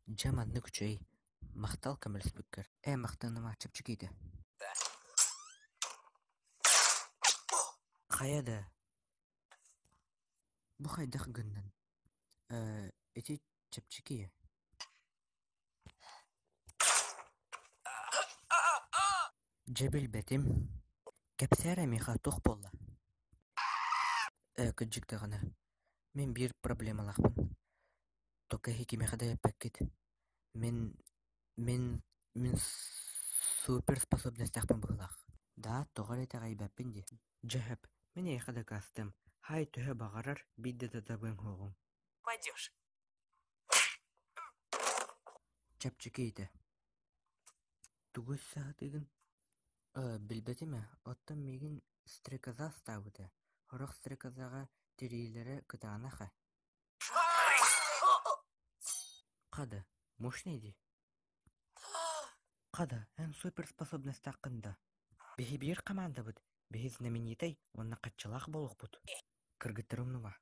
Дьэ, маннык үчүгэй, махтал көмөлөспүккэр, ээ махтаныма, чэпчэки этэ Хайа даа, бу хайдах гынныҥ, ээ, ити чэпчэки ээ Дьэ билбэтим, кэпсээ эрэ миэхэ туох буолла Ээ, кырдьык даҕаны, мин биир проблемалаахпын, только эһиги кимиэхэ да эппэккит, мин, мин, мин суперспособностаахпын быһыылаах Даа, тоҕо эрэ итэҕэйбэппин дии Дьэ сөп, мин эйиэхэ дакаастыам, һай төһө баҕарар, биирдэ да табыаҥ суоҕуҥ Чэпчэки этэ Тугу саатыыгын Ээ, билбэтим ээ, оттон миигин стрекоза астаабыта, сорох стрекозаҕа тириилэрэ кытаанах ээ Хада, мощный дии Хада, эн суперспособностааххын да? Биһи биир хамаандабыт, биһи знаменитай уонна хаччылаах буолуохпут Кыргыттары умнума.